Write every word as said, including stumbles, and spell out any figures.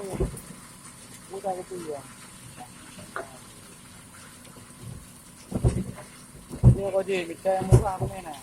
Udah gitu ya. Ini kau je, mita yang murah aku main lah.